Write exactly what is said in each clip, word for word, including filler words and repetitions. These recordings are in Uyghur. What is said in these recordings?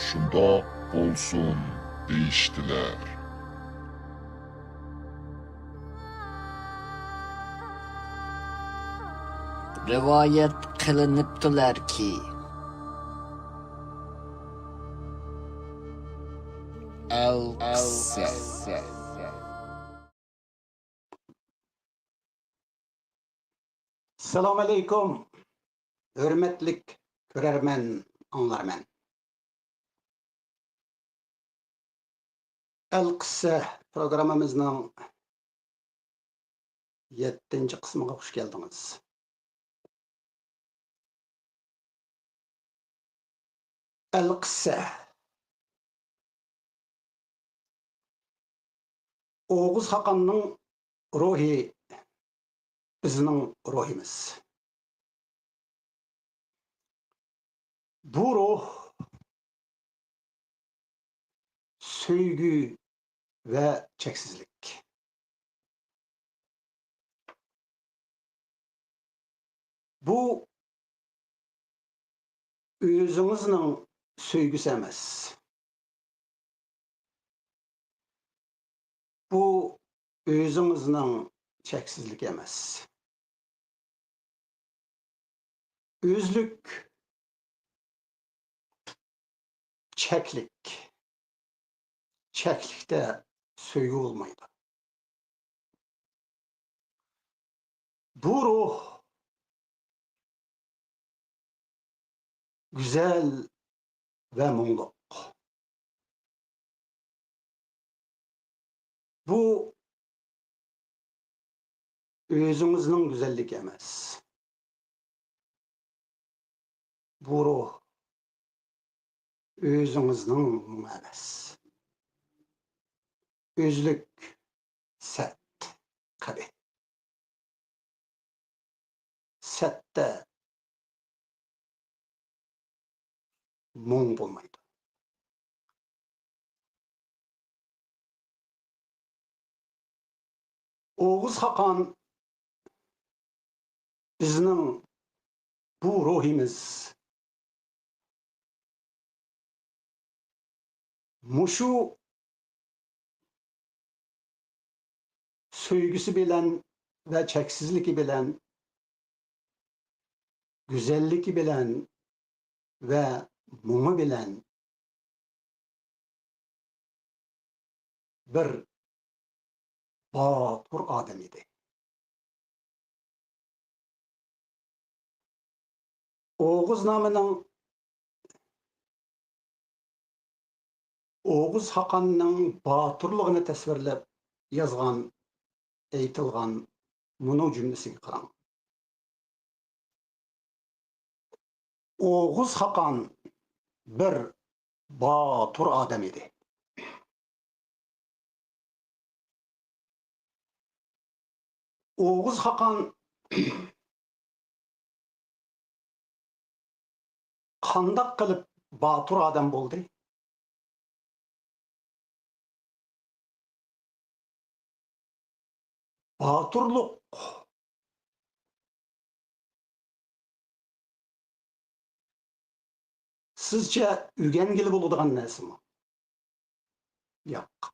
شۇنداق بولسۇن دېيىشتىلەر. رىۋايەت قىلىنىپتۇلەركى، ئەلقىسسە. ئەسسالامۇئەلەيكۇم، ھۆرمەتلىك كۆرەرمەن، ئاڭلارمەن. ئەلقىسسە پروگراممىمىزنىڭ يەتتىنچى قىسمىغا خۇش كەلدىڭىز. ئەلقىسسە. ئوغۇز خاقاننىڭ روھى بىزنىڭ روھىمىز. بۇ روھ سۆيگۈ ۋە چەكسىزلىك. بۇ ئۆزىڭىزنىڭ سۆيگۈسى ئەمەس. بۇ ئۆزىڭىزنىڭ چەكسىزلىكى ئەمەس. ئۆزلۈك چەكلىك. چەكلىكتە سۆيگۈ بولمايدۇ. بۇ روھ گۈزەل ۋە مۇڭلۇق. بۇ ئۆزىڭىزنىڭ گۈزەللىكى ئەمەس. بۇ روھ ئۆزىڭىزنىڭ مۇڭى ئەمەس. ئۆزلۈك سەت، قەبىھ. سەتتە مۇڭ بولمايدۇ. ئوغۇز خاقان بىزنىڭ بۇ روھىمىز. مۇشۇ سۆيگۈسى بىلەن ۋە چەكسىزلىكى بىلەن، گۈزەللىكى بىلەن ۋە مۇڭى بىلەن بىر باتۇر ئادەم ئىدى. ئوغۇزنامىنىڭ، ئوغۇز خاقاننىڭ باتۇرلۇقىنى تەسۋىرلەپ يازغان، ئېيتىلغان مۇنۇ جۈملىسىگە قاراڭ. ئوغۇز خاقان بىر باتۇر ئادەم ئىدى. ئوغۇز خاقان قانداق قىلىپ باتۇر ئادەم بولدى؟ باتۇرلۇق سىزچە ئۆگەنگىلى بولىدىغان نەرسىمۇ؟ ياق.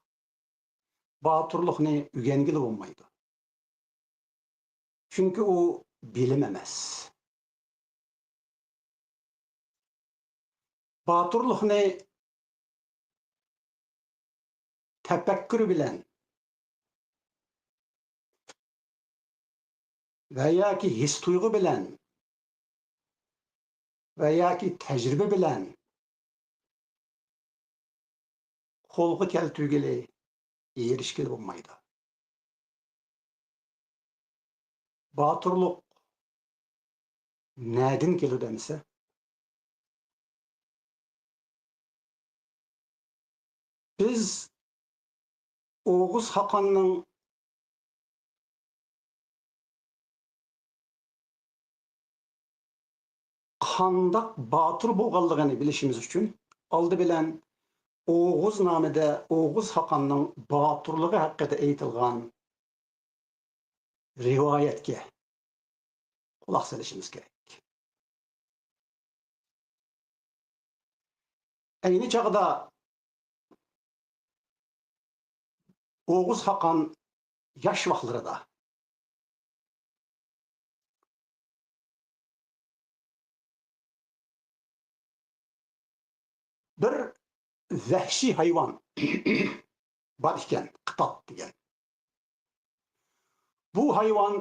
باتۇرلۇقنى ئۆگەنگىلى بولمايدۇ. چۈنكى ئۇ بىلىم ئەمەس. باتۇرلۇقنى تەپەككۇر بىلەن ۋە ياكى ھېس تۇيغۇ بىلەن ۋە ياكى تەجرىبە بىلەن قولغا كەلتۈرگىلى، ئېرىشكىلى بولمايدۇ. باتۇرلۇق نەدىن كېلىدۇ دېسە، بىز ئوغۇز خاقاننىڭ قانداق باتۇر بولغانلىقىنى بىلىشىمىز ئۈچۈن، ئالدى بىلەن ئوغۇزنامىدە ئوغۇز خاقاننىڭ باتۇرلۇقى ھەققىدە ئېيتىلغان رىۋايەتكە قۇلاق سېلىشىمىز كېرەك. ئەينى چاغدا ئوغۇز خاقان ياش ۋاقىتلىرىدا بىر ۋەھشىي ھايۋان بار ئىكەن، قىتات دېگەن. بۇ ھايۋان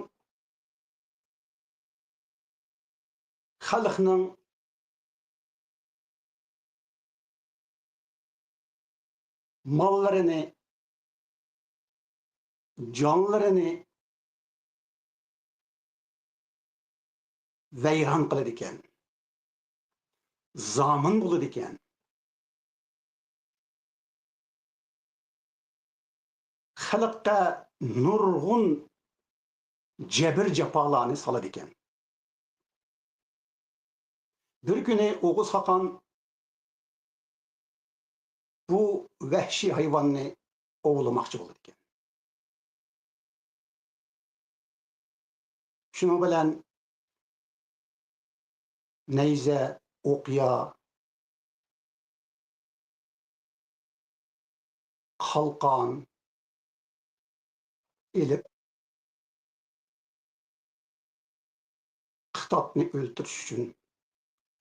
خەلقنىڭ ماللىرىنى، جانلىرىنى ۋەيران قىلىدىكەن، زامىن بولىدىكەن. خەلققە نۇرغۇن جەبىر-جاپالارنى سالىدىكەن. بىر كۈنى ئوغۇز خاقان بۇ ۋەھشىي ھايۋاننى ئوۋلىماقچى بولىدىكەن. شۇنىڭ بىلەن نەيزە، ئوقيا، قالقان ئېلىپ، قىتاتنى ئۆلتۈرۈش ئۈچۈن،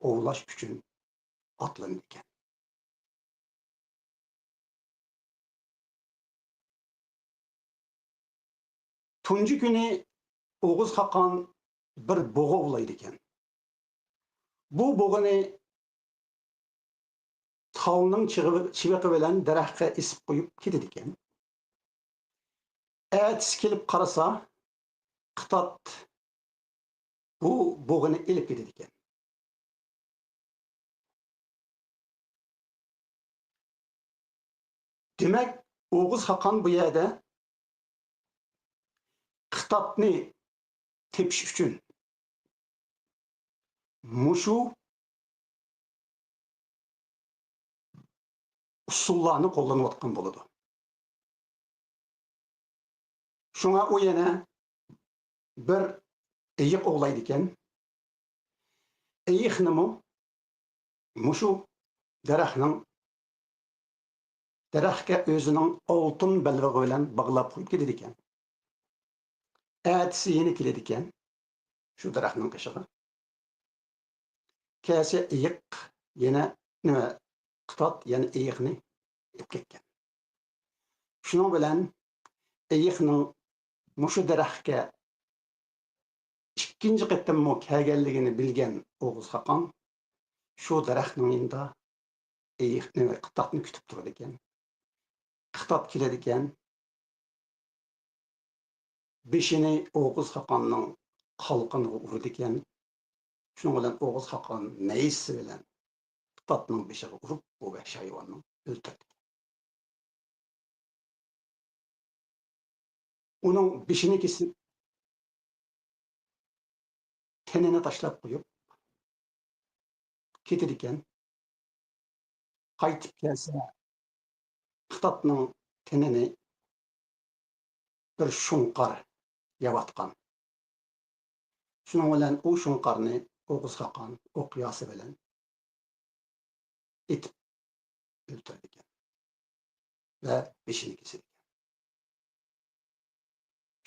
ئوۋلاش ئۈچۈن ئاتلىنىدىكەن. تۇنجى كۈنى ئوغۇز خاقان بىر بۇغا ئوۋلايدىكەن. بۇ بۇغىنى تالنىڭ چىغ-، چىۋىقى بىلەن دەرەخكە ئېسىپ قويۇپ كېتىدىكەن. ئەتىسى كېلىپ قارىسا، قىتات بۇ بۇغىنى ئېلىپ كېتىدىكەن. دېمەك، ئوغۇز خاقان بۇ يەردە قىتاتنى تېپىش ئۈچۈن مۇشۇ ئۇسۇللارنى قوللىنىۋاتقان بولىدۇ. شۇڭا ئۇ يەنە بىر ئېيىق ئوۋلايدىكەن. ئېيىقنىمۇ مۇشۇ دەرەخنىڭ، دەرەخكە ئۆزىنىڭ ئالتۇن بەلبېغى بىلەن باغلاپ قويۇپ كېتىدىكەن. ئەتىسى يەنە كېلىدىكەن شۇ دەرەخنىڭ قېشىغا. كەلسە ئېيىق يەنە، نېمە، قىتات يەنە ئېيىقنى ئېلىپ كەتكەن. شۇنىڭ بىلەن ئېيىقنىڭ مۇشۇ دەرەخكە ئىككىنچى قېتىممۇ كەلگەنلىكىنى بىلگەن ئوغۇز خاقان شۇ دەرەخنىڭ يېنىدا ئېيىقنى، قىتاتنى كۈتۈپ تۇرىدىكەن. قىتات كېلىدىكەن. بېشىنى ئوغۇز خاقاننىڭ قالقىنىغا ئۇرىدىكەن. شۇنىڭ بىلەن ئوغۇز خاقان نەيزىسى بىلەن قىتاتنىڭ بېشىغا ئۇرۇپ، بۇ ۋەھشىي ھايۋاننى ئۆلتۈردى. ئۇنىڭ بېشىنى كېسىپ، تېنىنى تاشلاپ قويۇپ كېتىدىكەن. قايتىپ كەلسە، قىتاتنىڭ تېنىنى بىر شۇڭقار يەۋاتقان. شۇنىڭ بىلەن ئۇ شۇڭقارنى ئوغۇز خاقان ئوقياسى بىلەن ئېتىپ ئۆلتۈرىدىكەن ۋە بېشىنى كېسىدىكەن.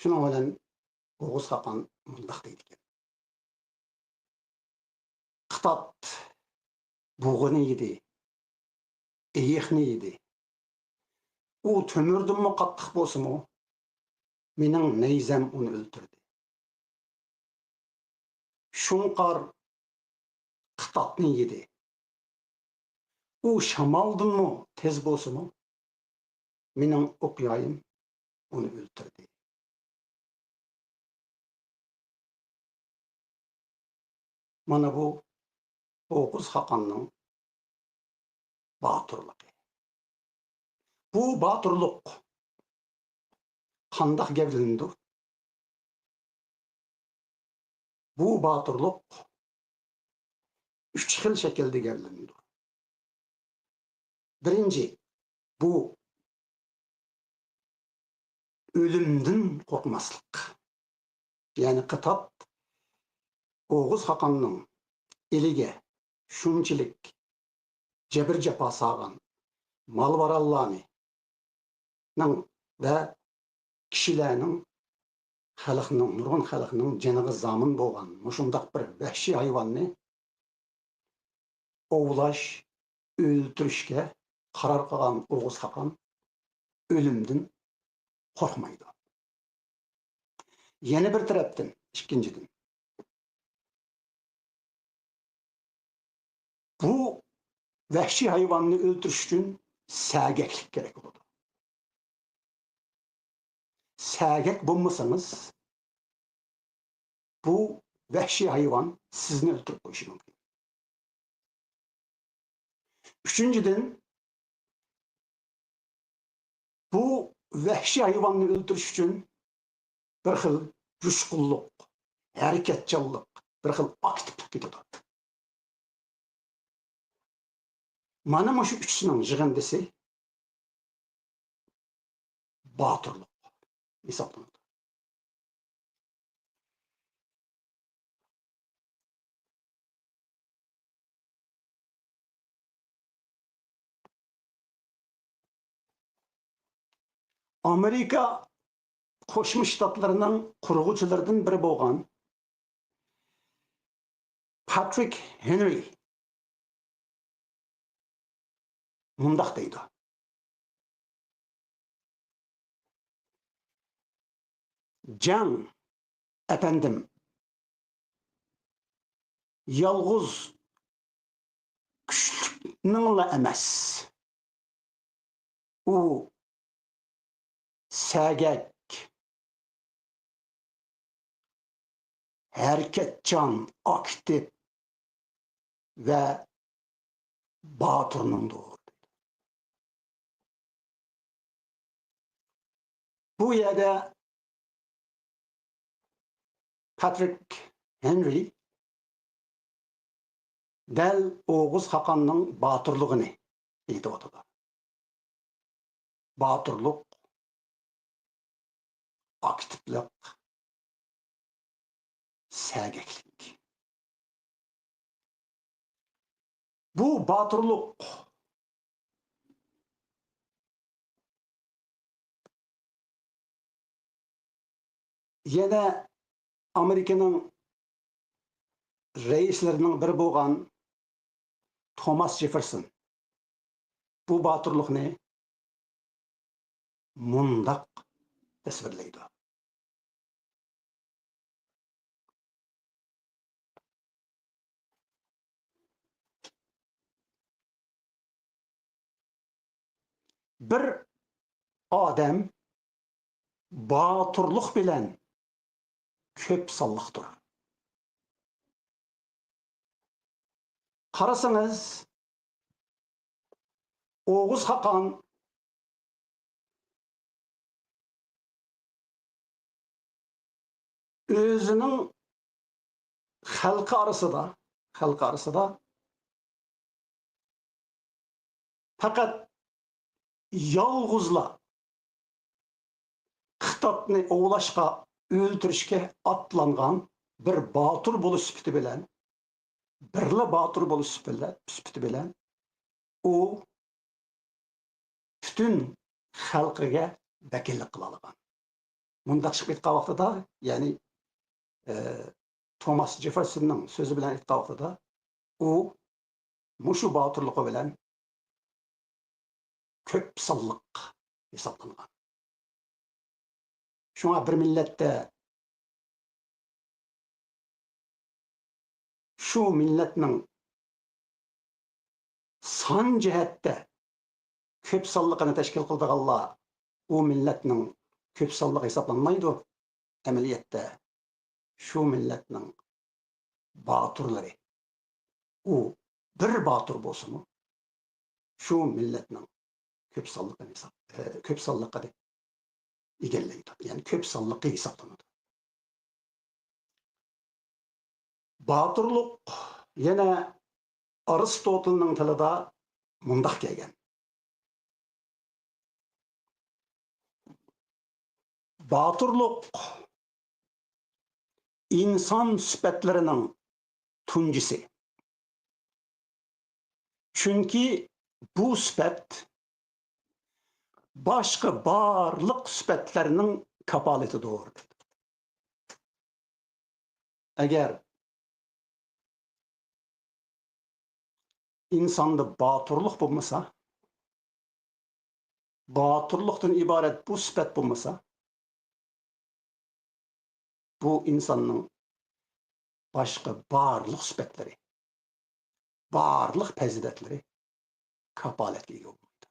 شۇنىڭ بىلەن ئوغۇز خاقان مۇنداق دەيدىكەن: قىتات بۇغىنى يېدى، ئېيىقنى يېدى. ئۇ تۆمۈردىنمۇ قاتتىق بولسىمۇ، مېنىڭ نەيزەم ئۇنى ئۆلتۈردى. شۇڭقار قىتاتنى يېدى. ئۇ شامالدىنمۇ تېز بولسىمۇ، مېنىڭ ئوقيايىم ئۇنى ئۆلتۈردى. مانا بۇ ئوغۇز خاقاننىڭ باتۇرلۇقى. بۇ باتۇرلۇق قانداق گەۋدىلىنىدۇ؟ بۇ باتۇرلۇق ئۈچ خىل شەكىلدە گەۋدىلىنىدۇ. بىرىنچى، بۇ ئۆلۈمدىن قورقماسلىق. يەنى قىتات ئوغۇز خاقاننىڭ ئېلىگە شۇنچىلىك جەبىر-جاپا سالغان مال-ماراللارنىڭ ۋە كىشىلەرنىڭ، خەلقنىڭ، نۇرغۇن خەلقنىڭ جېنىغا زامىن بولغان مۇشۇنداق بىر ۋەھشىي ھايۋاننى ئوۋلاش، ئۆلتۈرۈشكە قارار قىلغان ئوغۇز خاقان ئۆلۈمدىن قورقمايدۇ. يەنە بىر تەرەپتىن، ئىككىنچىدىن، بۇ ۋەھشىي ھايۋاننى ئۆلتۈرۈش ئۈچۈن سەگەكلىك كېرەك بولىدۇ. سەگەك بولمىسىڭىز، بۇ ۋەھشىي ھايۋان سىزنى ئۆلتۈرۈپ قويۇشى مۇمكىن. ئۈچىنچىدىن، بۇ ۋەھشىي ھايۋاننى ئۆلتۈرۈش ئۈچۈن بىر خىل جۇشقۇنلۇق، ھەرىكەتچانلىق، بىر خىل ئاكتىپلىق كېتىدۇ. مانا مۇشۇ ئۈچىسىنىڭ يىغىندىسى باتۇرلۇق ھېسابلىنىدۇ. ئامېرىكا قوشما شتاتلىرىنىڭ قۇرغۇچىلىرىدىن بىرى بولغان پاترىك ھېنرى مۇنداق دەيدۇ: جەڭ، ئەپەندىم، يالغۇز كۈچلۈكنىڭلا ئەمەس، ئۇ سەگەك، ھەرىكەتچان، ئاكتىپ ۋە باتۇرنىڭدۇر. بۇ يەردە پاترىك ھېنرى دەل ئوغۇز خاقاننىڭ باتۇرلۇقىنى ئېيتىۋاتىدۇ. باتۇرلۇق، ئاكتىپلىق، سەگەكلىك. بۇ باتۇرلۇق يەنە ئامېرىكىنىڭ رەئىسلىرىنىڭ بىرى بولغان توماس جېففېرسون بۇ باتۇرلۇقنى مۇنداق تەسۋىرلەيدۇ. بىر ئادەم باتۇرلۇق بىلەن كۆپ سانلىقتۇر. قارىسىڭىز، ئوغۇز خاقان ئۆزىنىڭ خەلقى ئارىسىدا، خەلقى ئارىسىدا پەقەت يالغۇزلا قىتاتنى ئوۋلاشقا، ئۆلتۈرۈشكە ئاتلانغان بىر باتۇر بولۇش سۈپىتى بىلەن، بىرلا باتۇر بولۇش سۈپىتى بىلەن، سۈپىتى بىلەن ئۇ پۈتۈن خەلقىگە ۋەكىللىك قىلالىغان. مۇنداق چىقىپ ئېيتقان ۋاقتىدا، يەنى، ئە، توماس جېففېرسوننىڭ سۆزى بىلەن ئېيتقان ۋاقتىدا، ئۇ مۇشۇ باتۇرلۇقى بىلەن كۆپ سانلىق ھېسابلانغان. شۇڭا بىر مىللەتتە شۇ مىللەتنىڭ سان جەھەتتە كۆپ سانلىقىنى تەشكىل قىلىدىغانلار ئۇ مىللەتنىڭ كۆپ سانلىقى ھېسابلانمايدۇ. ئەمەلىيەتتە شۇ مىللەتنىڭ باتۇرلىرى، ئۇ بىر باتۇر بولسىمۇ، شۇ مىللەتنىڭ كۆپ سانلىقىنى ھېساب-، ئە، كۆپ سانلىقىنى ئىگىلەيدۇ. يەنى كۆپ سانلىقى ھېسابلىنىدۇ. باتۇرلۇق يەنە ئارستوتىلنىڭ تىلىدا مۇنداق كەلگەن. باتۇرلۇق ئىنسان سۈپەتلىرىنىڭ تۇنجىسى. چۈنكى بۇ سۈپەت باشقا بارلىق سۈپەتلەرنىڭ كاپالىتىدۇر. ئەگەر ئىنساندا باتۇرلۇق بولمىسا، باتۇرلۇقتىن ئىبارەت بۇ سۈپەت بولمىسا، بۇ ئىنساننىڭ باشقا بارلىق سۈپەتلىرى، بارلىق پەزىلەتلىرى كاپالەتكە ئىگە بولمايدۇ.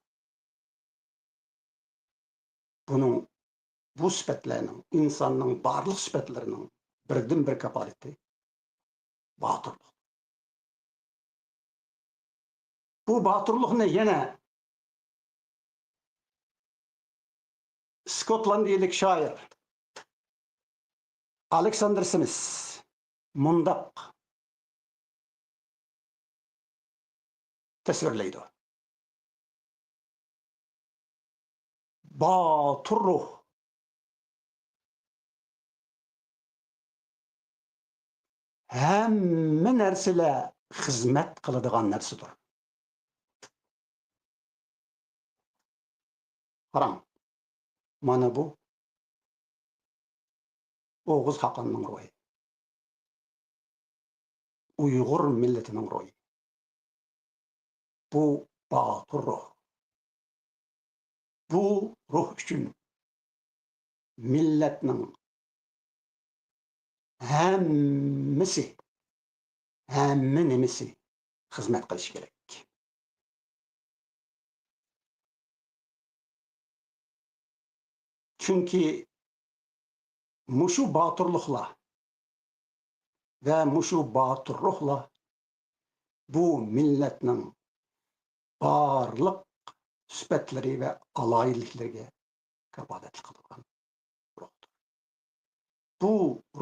بۇنىڭ، بۇ سۈپەتلەرنىڭ، ئىنساننىڭ بارلىق سۈپەتلىرىنىڭ بىردىنبىر كاپالىتى باتۇرلۇق. بۇ باتۇرلۇقنى يەنە ئىسكوتلاندىيەلىك شائىر ئالېكساندىر سىمىس مۇنداق تەسۋىرلەيدۇ: باتۇر روھ ھەممە نەرسىلەر خىزمەت قىلىدىغان نەرسىدۇر. قاراڭ، مانا بۇ ئوغۇز خاقاننىڭ روھى، ئۇيغۇر مىللىتىنىڭ روھى. بۇ باتۇر روھ. بۇ روھ ئۈچۈن مىللەتنىڭ ھەممىسى، ھەممە نېمىسى خىزمەت قىلىشى كېرەك. چۈنكى مۇشۇ باتۇرلۇقلار ۋە مۇشۇ باتۇر روھلار بۇ مىللەتنىڭ بارلىق سۈپەتلىرى ۋە ئالاھىدىلىكلىرىگە كاپالەتلىك قىلىدىغان روھتۇر. بۇ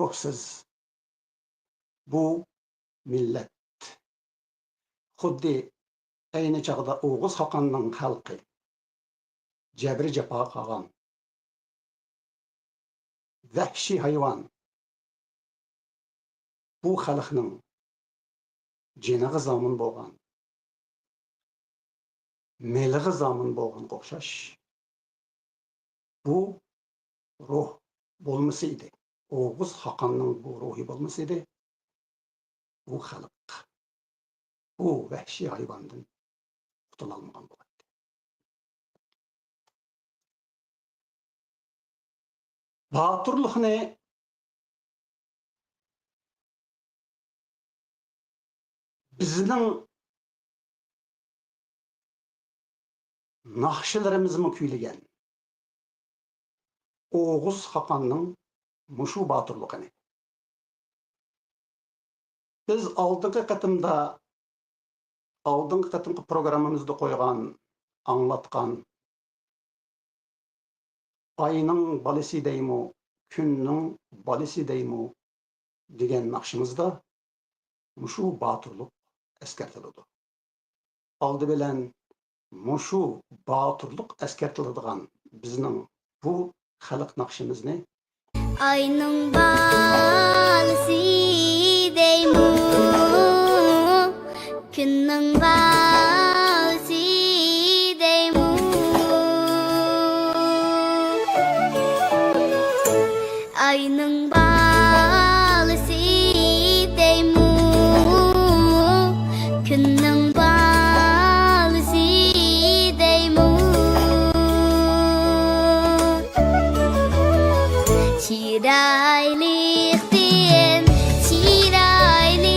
روھسىز بۇ مىللەت خۇددى ئەينى چاغدا ئوغۇز خاقاننىڭ خەلقى جەبرى جاپاغا قالغان ۋەھشىي ھايۋان، بۇ خەلقنىڭ جېنىغا زامىن بولغان، مېلىغا زامىن بولغانغا ئوخشاش، بۇ روھ بولمىسا ئىدى، ئوغۇز خاقاننىڭ بۇ روھى بولمىسا ئىدى، بۇ خەلق بۇ ۋەھشىي ھايۋاندىن قۇتۇلالمىغان بولاتتى. باتۇرلۇقنى بىزنىڭ ناخشىلىرىمىزمۇ كۈيلىگەن ئوغۇز خاقاننىڭ مۇشۇ باتۇرلۇقىنى. بىز ئالدىنقى قېتىمدا، ئالدىنقى قېتىمقى پروگراممىمىزدا قويغان، ئاڭلاتقان «ئاينىڭ بالىسى دەيمۇ، كۈننىڭ بالىسى دەيمۇ» دېگەن ناخشىمىزدا مۇشۇ باتۇرلۇق ئەسكەرتىلىدۇ. ئالدى بىلەن مۇشۇ باتۇرلۇق ئەسكەرتىلىدىغان بىزنىڭ بۇ خەلق ناخشىمىزنى ئاينىڭ بالىسى دەيمۇ، كۈننىڭ بالىسى دەيمۇ. ئاينىڭ بالىسى دەيمۇ، كۈننىڭ بالىسى دەيمۇ. چىرايلىقتىن چىرايلىقسەن،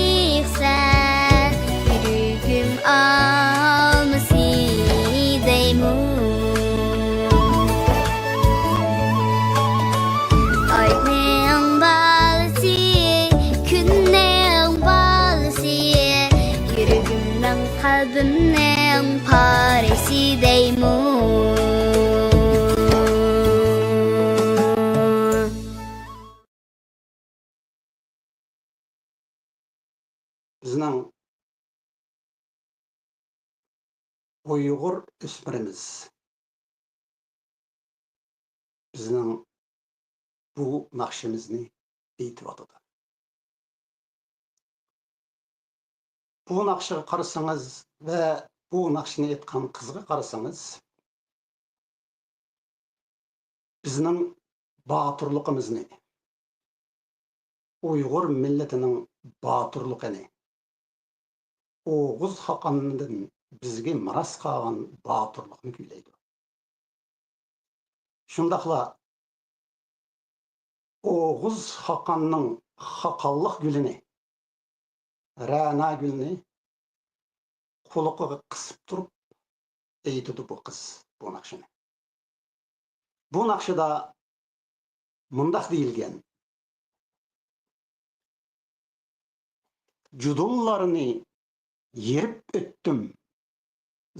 يۈرىكىم ئالمىسى دەيمۇ. ئاينىڭ بالىسى، كۈننىڭ بالىسى، يۈرىكىمنىڭ، قەلبىمنىڭ پارىسى دەيمۇ. بىزنىڭ ئۇيغۇر ئۆسمۈرىمىز بىزنىڭ بۇ ناخشىمىزنى ئېيتىۋاتىدۇ. بۇ ناخشىغا قارىسىڭىز ۋە بۇ ناخشىنى ئېيتقان قىزغا قارىسىڭىز، بىزنىڭ باتۇرلۇقىمىزنى، ئۇيغۇر مىللىتىنىڭ باتۇرلۇقىنى، ئوغۇز خاقاندىن بىزگە مىراس قالغان باتۇرلۇقنى كۈيلەيدۇ. شۇنداقلا ئوغۇز خاقاننىڭ خاقانلىق گۈلىنى، رەنا گۈلىنى قۇلىقىغا قىسىپ تۇرۇپ ئېيتىدۇ بۇ قىز بۇ ناخشىنى. بۇ ناخشىدا مۇنداق دېيىلگەن: جۇدۇنلارنى يېرىپ ئۆتتۈم،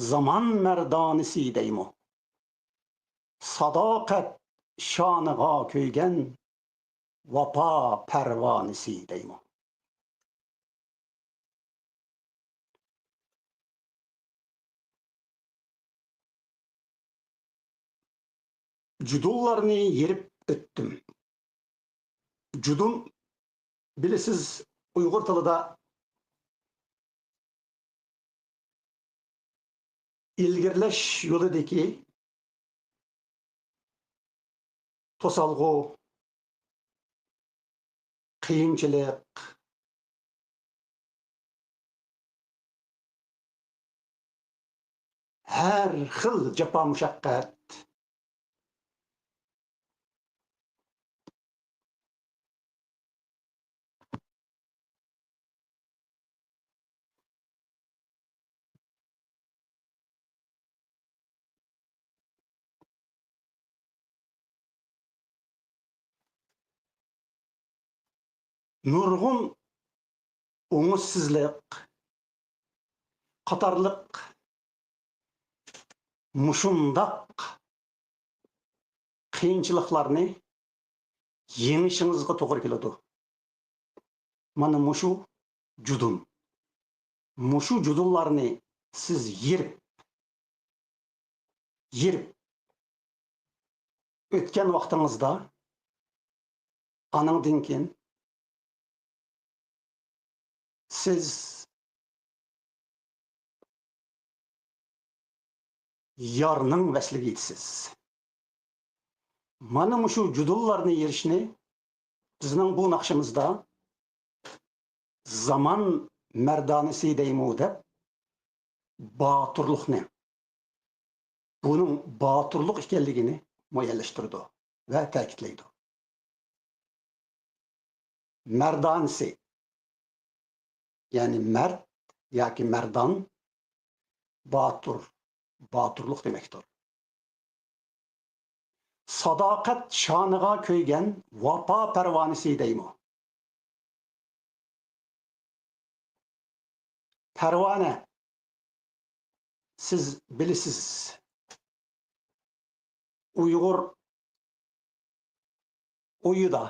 زامان مەردانىسى دەيمۇ؟ ساداقەت شانىغا كۆيگەن ۋاپا پەرۋانىسى دەيمۇ؟ جۇدۇنلارنى يېرىپ ئۆتتۈم. جۇدۇن، بىلىسىز، ئۇيغۇر تىلىدا ئىلگىرىلەش يولىدىكى توسالغۇ، قىيىنچىلىق، ھەر خىل جاپا مۇشەققەت، نۇرغۇن ئوڭۇشسىزلىق قاتارلىق مۇشۇنداق قىيىنچىلىقلارنى يېڭىشىڭىزغا توغرا كېلىدۇ. مانا مۇشۇ جۇدۇن. مۇشۇ جۇدۇنلارنى سىز يېرىپ، يېرىپ ئۆتكەن ۋاقتىڭىزدا، ئانىڭدىن كېيىن سىز يارنىڭ ۋەسلىگە يېتىسىز. مانا مۇشۇ جۇدۇنلارنى يېرىشنى بىزنىڭ بۇ ناخشىمىزدا زامان مەردانىسى دەيمۇ دەپ، باتۇرلۇقنى، بۇنىڭ باتۇرلۇق ئىكەنلىكىنى مۇئەييەنلەشتۈرىدۇ ۋە تەكىتلەيدۇ. مەردانىسى، يەنى مەرد ياكى مەردان، باتۇر، باتۇرلۇق دېمەكتۇر. ساداقەت شانىغا كۆيگەن ۋاپا پەرۋانىسى دەيمۇ؟ پەرۋانە، سىز بىلىسىز، ئۇيغۇر ئويىدا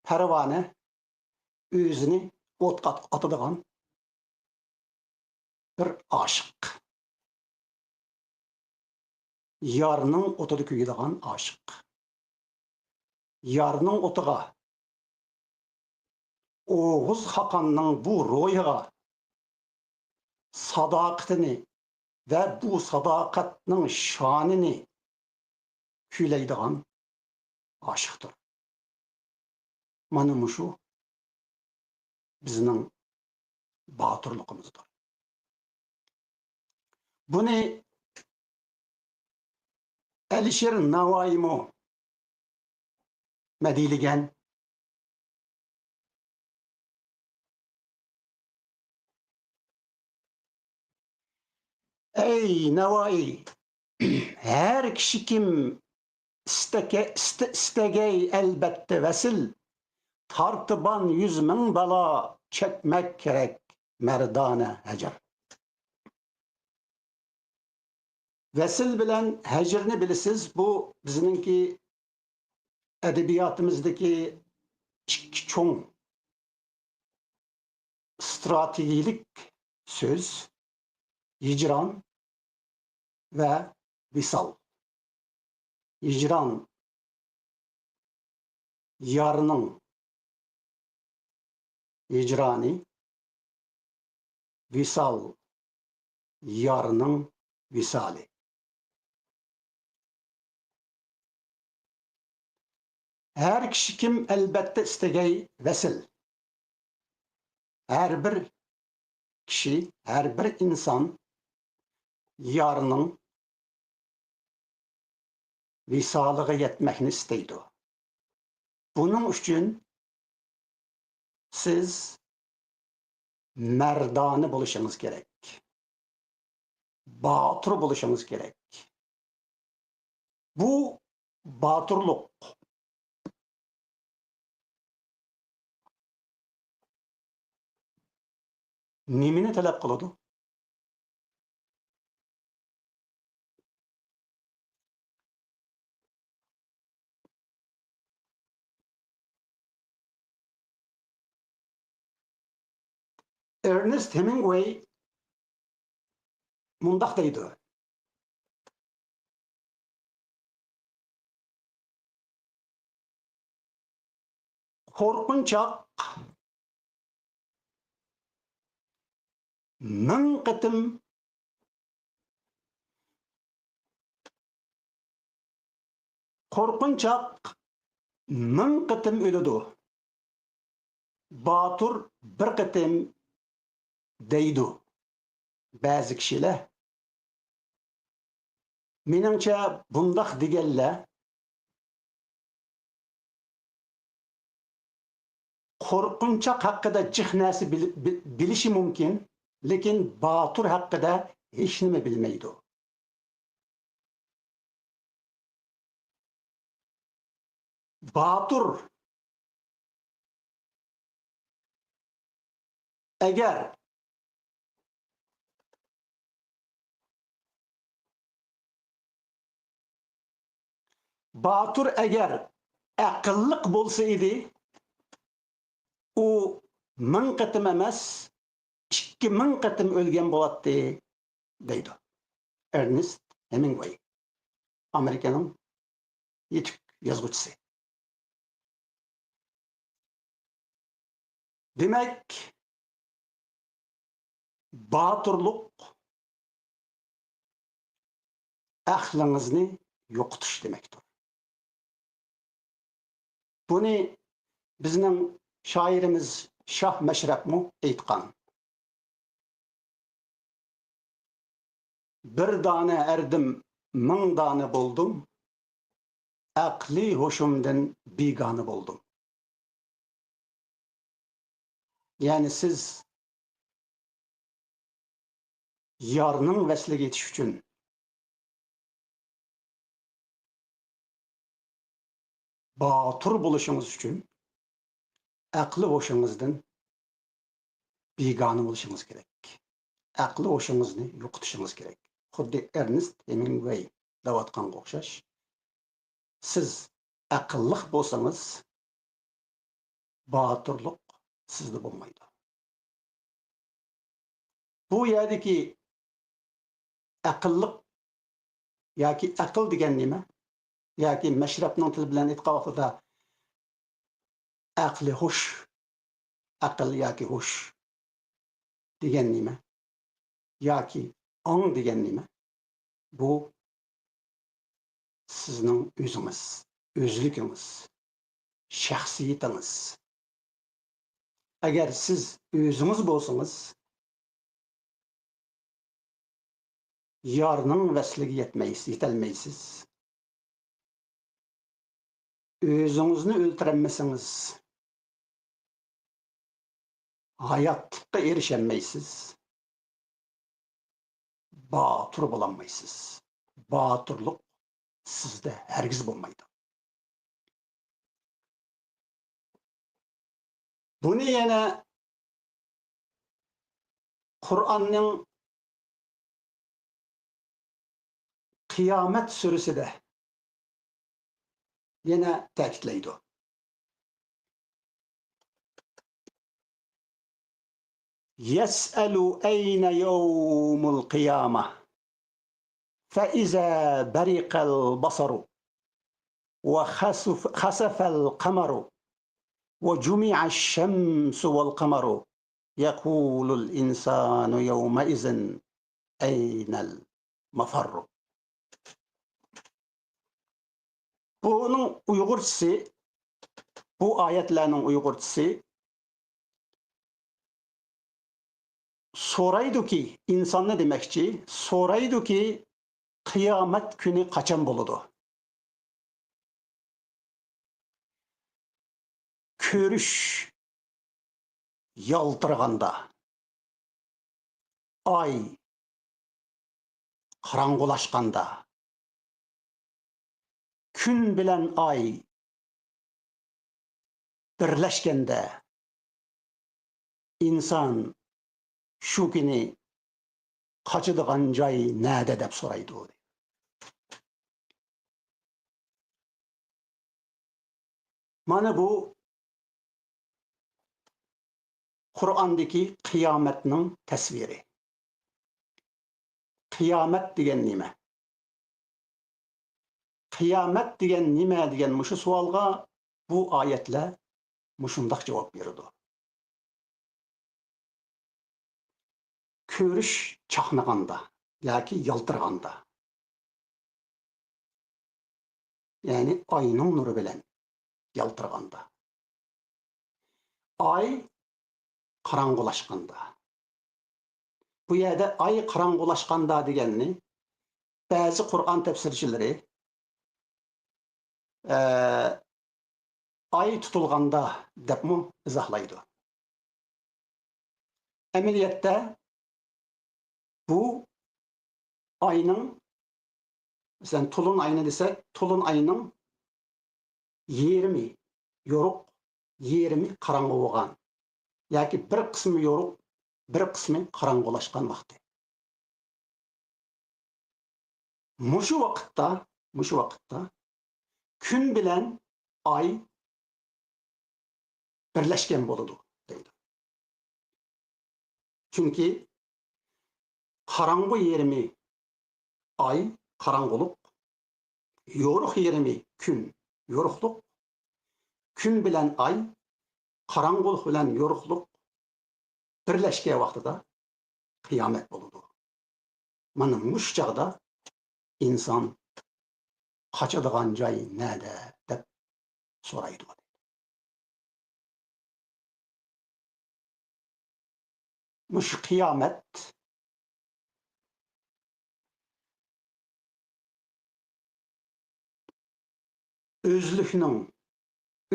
پەرۋانە ئۆزىنى ئوتقا ئاتىدىغان بىر ئاشىق. يارنىڭ ئوتىدا كۆيىدىغان ئاشىق. يارنىڭ ئوتىغا، ئوغۇز خاقاننىڭ بۇ روھىغا ساداقىتىنى ۋە بۇ ساداقەتنىڭ شانىنى كۈيلەيدىغان ئاشىقتۇر. مانا مۇشۇ بىزنىڭ باتۇرلۇقىمىزدۇر. بۇنى ئەلىشىر ناۋايىمۇ مەدھىيلىگەن. ئەي ناۋايى، ھەر كىشى كىم ئىستەكە-، ئىستە-، ئىستەگەي ئەلبەتتە ۋەسىل، تارتىبان يۈز مىڭ بالا چەكمەك كېرەك مەردانە ھەجر. ۋەسىل بىلەن ھەجرنى بىلىسىز، بۇ بىزنىڭكى ئەدەبىياتىمىزدىكى ئىككى چوڭ ئىستراتېگىيىلىك سۆز، ھىجران ۋە ۋىسال. ھىجران، يارنىڭ ھىجرانى، ۋىسال، يارنىڭ ۋىسالى. ھەر كىشى كىم ئەلبەتتە ئىستىگەي ۋەسىل. ھەر بىر كىشى، ھەر بىر ئىنسان يارنىڭ ۋىسالىغا يەتمەكنى ئىستەيدۇ. بۇنىڭ ئۈچۈن سىز مەردانە بولۇشىڭىز كېرەك. باتۇر بولۇشىڭىز كېرەك. بۇ باتۇرلۇق. نېمىنى تەلەپ قىلىدۇ؟ ئېرنېست ھېمىنگۋەي مۇنداق دەيدۇ: قورقۇنچاق مىڭ قېتىم، قورقۇنچاق مىڭ قېتىم ئۆلىدۇ، باتۇر بىر قېتىم، دەيدۇ بەزى كىشىلەر. مېنىڭچە، بۇنداق دېگەنلەر قورقۇنچاق ھەققىدە جىق نەرسە بىل-، بىل-، بىلىشى مۇمكىن، لېكىن باتۇر ھەققىدە ھېچنېمە بىلمەيدۇ. باتۇر ئەگەر، باتۇر ئەگەر ئەقىللىق بولسا ئىدى، ئۇ مىڭ قېتىم ئەمەس، ئىككى مىڭ قېتىم ئۆلگەن بولاتتى، دەيدۇ ئېرنېست ھېمىنگۋەي، ئامېرىكىنىڭ يېتۈك يازغۇچىسى. دېمەك، باتۇرلۇق ئەقلىڭىزنى يوقىتىش دېمەكتۇر. بۇنى بىزنىڭ شائىرىمىز شاھ مەشرەپمۇ ئېيتقان. بىر دانە ئەردىم، مىڭ دانە بولدۇم، ئەقلى ھوشۇمدىن بىگانە بولدۇم. يەنى سىز يارنىڭ ۋەسلىگە يېتىش ئۈچۈن، باتۇر بولۇشىڭىز ئۈچۈن، ئەقلى ھوشىڭىزدىن بىگانە بولۇشىڭىز كېرەك. ئەقلى ھوشىڭىزنى يوقىتىشىڭىز كېرەك. خۇددى ئېرنېست ھېمىنگۋەي دەۋاتقانغا ئوخشاش، سىز ئەقىللىق بولسىڭىز، باتۇرلۇق سىزدە بولمايدۇ. بۇ يەردىكى ئەقىللىق ياكى ئەقىل دېگەن نېمە؟ ياكى مەشرەپنىڭ تىلى بىلەن ئېيتقان ۋاقتىدا ئەقلى ھوش، ئەقىل ياكى ھوش دېگەن نېمە؟ ياكى ئاڭ دېگەن نېمە؟ بۇ سىزنىڭ ئۆزىڭىز، ئۆزلۈكىڭىز، شەخسىيىتىڭىز. ئەگەر سىز ئۆزىڭىز بولسىڭىز، يارنىڭ ۋەسلىگە يەتمەيسىز، يېتەلمەيسىز. ئۆزىڭىزنى ئۆلتۈرەلمىسىڭىز، ھاياتلىققا ئېرىشەلمەيسىز، باتۇر بولالمايسىز. باتۇرلۇق سىزدە ھەرگىز بولمايدۇ. بۇنى يەنە قۇرئاننىڭ قىيامەت سۈرىسىدە يەنە تەكىتلەيدۇ. يسأل أين يوم القيامة فإذا برق البصر وخسف، خسف القمر وجمع الشمس والقمر يقول الإنسان يومئذ أين المفر. بۇنىڭ ئۇيغۇرچىسى، بۇ ئايەتلەرنىڭ ئۇيغۇرچىسى سورايدۇكى، ئىنساننى دېمەكچى، سورايدۇكى، قىيامەت كۈنى قاچان بولىدۇ؟ كۆرۈش يالتىرىغاندا، ئاي قاراڭغۇلاشقاندا، كۈن بىلەن ئاي بىرلەشكەندە، ئىنسان شۇ كۈنى قاچىدىغان جاي نەدە دەپ سورايدۇ. مانا بۇ قۇرئاندىكى قىيامەتنىڭ تەسۋىرى. قىيامەت دېگەن نېمە؟ قىيامەت دېگەن نېمە دېگەن مۇشۇ سوئالغا بۇ ئايەتلەر مۇشۇنداق جاۋاب بېرىدۇ. كۆرۈش چاقنىغاندا ياكى يالتىرىغاندا، يەنى ئاينىڭ نۇرى بىلەن يالتىرىغاندا، ئاي قاراڭغۇلاشقاندا. بۇ يەردە ئاي قاراڭغۇلاشقاندا دېگەننى بەزى قۇرئان تەپسىرچىلىرى، ئە، ئاي تۇتۇلغاندا دەپمۇ ئىزاھلايدۇ. ئەمەلىيەتتە بۇ ئاينىڭ، مەسىلەن، تولۇن ئاينى دېسەك، تولۇن ئاينىڭ يېرىمى يورۇق، يېرىمى قاراڭغۇ بولغان ياكى بىر قىسمى يورۇق، بىر قىسمى قاراڭغۇلاشقان ۋاقتى. مۇشۇ ۋاقىتتا، مۇشۇ ۋاقىتتا كۈن بىلەن ئاي بىرلەشكەن بولىدۇ، دەيدۇ. چۈنكى قاراڭغۇ يېرىمى ئاي، قاراڭغۇلۇق، يورۇق يېرىمى كۈن، يورۇقلۇق، كۈن بىلەن ئاي، قاراڭغۇلۇق بىلەن يورۇقلۇق بىرلەشكەن ۋاقتىدا قىيامەت بولىدۇ. مانا مۇشۇ چاغدا ئىنسان قاچىدىغان جاي نەدە دەپ سورايدۇ. مۇشۇ قىيامەت ئۆزلۈكنىڭ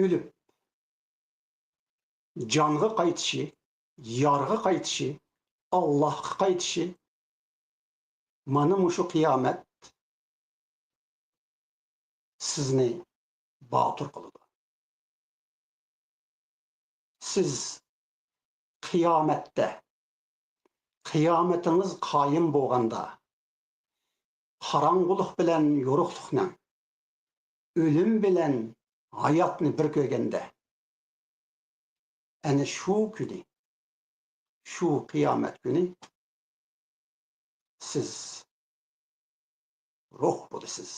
ئۆلۈپ، جانغا قايتىشى، يارغا قايتىشى، ئاللاھقا قايتىشى، مانا مۇشۇ قىيامەت سىزنى باتۇر قىلىدۇ. سىز قىيامەتتە، قىيامىتىڭىز قايىم بولغاندا، قاراڭغۇلۇق بىلەن يورۇقلۇقنىڭ، ئۆلۈم بىلەن ھاياتنى بىر كۆرگەندە، ئەنە شۇ كۈنى، شۇ قىيامەت كۈنى سىز روھ بولىسىز.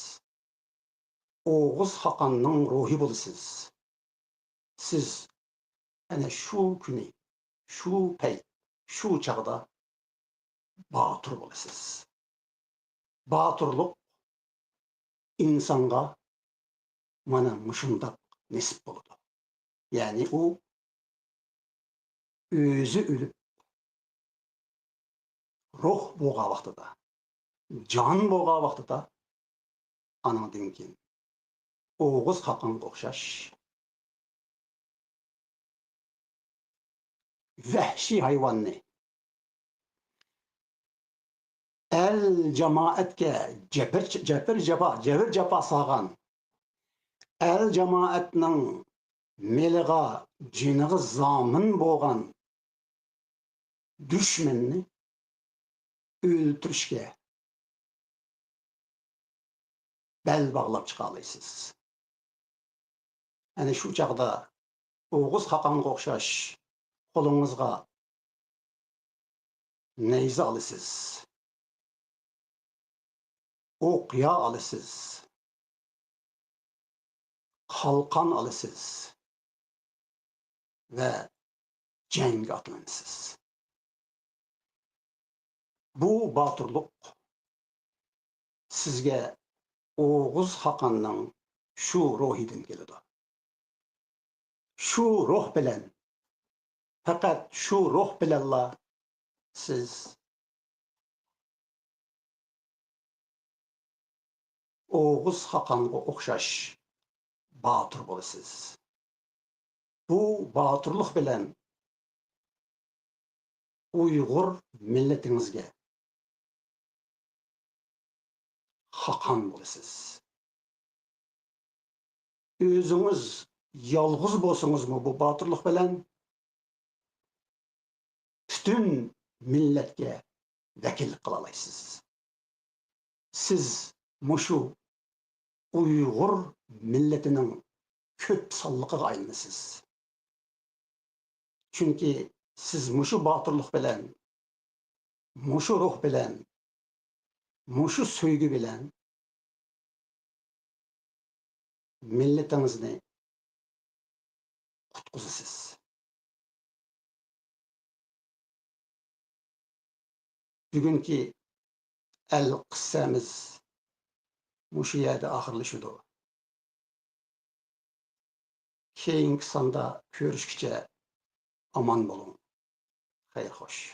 ئوغۇز خاقاننىڭ روھى بولىسىز. سىز ئەنە شۇ كۈنى، شۇ پەيت، شۇ چاغدا باتۇر بولىسىز. باتۇرلۇق ئىنسانغا مانا مۇشۇنداق نېسىپ بولىدۇ. يەنى ئۇ ئۆزى ئۆلۈپ، روھ بولغان ۋاقتىدا، جان بولغان ۋاقتىدا، ئانىڭدىن كېيىن ئوغۇز خاقانغا ئوخشاش ۋەھشىي ھايۋاننى، ئەل جامائەتكە جەبىر، جەبىر جاپا، جەبىر جاپا سالغان، ئەل جامائەتنىڭ مېلىغا، جېنىغا زامىن بولغان دۈشمەننى ئۆلتۈرۈشكە بەل باغلاپ چىقالايسىز. ئەنە شۇ چاغدا ئوغۇز خاقانغا ئوخشاش قولىڭىزغا نەيزە ئالىسىز، ئوقيا ئالىسىز، قالقان ئالىسىز ۋە جەڭگە ئاتلىنىسىز. بۇ باتۇرلۇق سىزگە ئوغۇز خاقاننىڭ شۇ روھىدىن كېلىدۇ. شۇ روھ بىلەن، پەقەت شۇ روھ بىلەنلا سىز ئوغۇز خاقانغا ئوخشاش باتۇر بولىسىز. بۇ باتۇرلۇق بىلەن ئۇيغۇر مىللىتىڭىزگە خاقان بولىسىز. ئۆزىڭىز يالغۇز بولسىڭىزمۇ، بۇ باتۇرلۇق بىلەن پۈتۈن مىللەتكە ۋەكىللىك قىلالايسىز. سىز مۇشۇ ئۇيغۇر مىللىتىنىڭ كۆپ سانلىقىغا ئايلىنىسىز. چۈنكى سىز مۇشۇ باتۇرلۇق بىلەن، مۇشۇ روھ بىلەن، مۇشۇ سۆيگۈ بىلەن مىللىتىڭىزنى قۇتقۇزىسىز. بۈگۈنكى ئەل قىسسەمىز مۇشۇ يەردە ئاخىرلىشىدۇ. كېيىنكى ساندا كۆرۈشكىچە ئامان بولۇڭ. خەير خوش.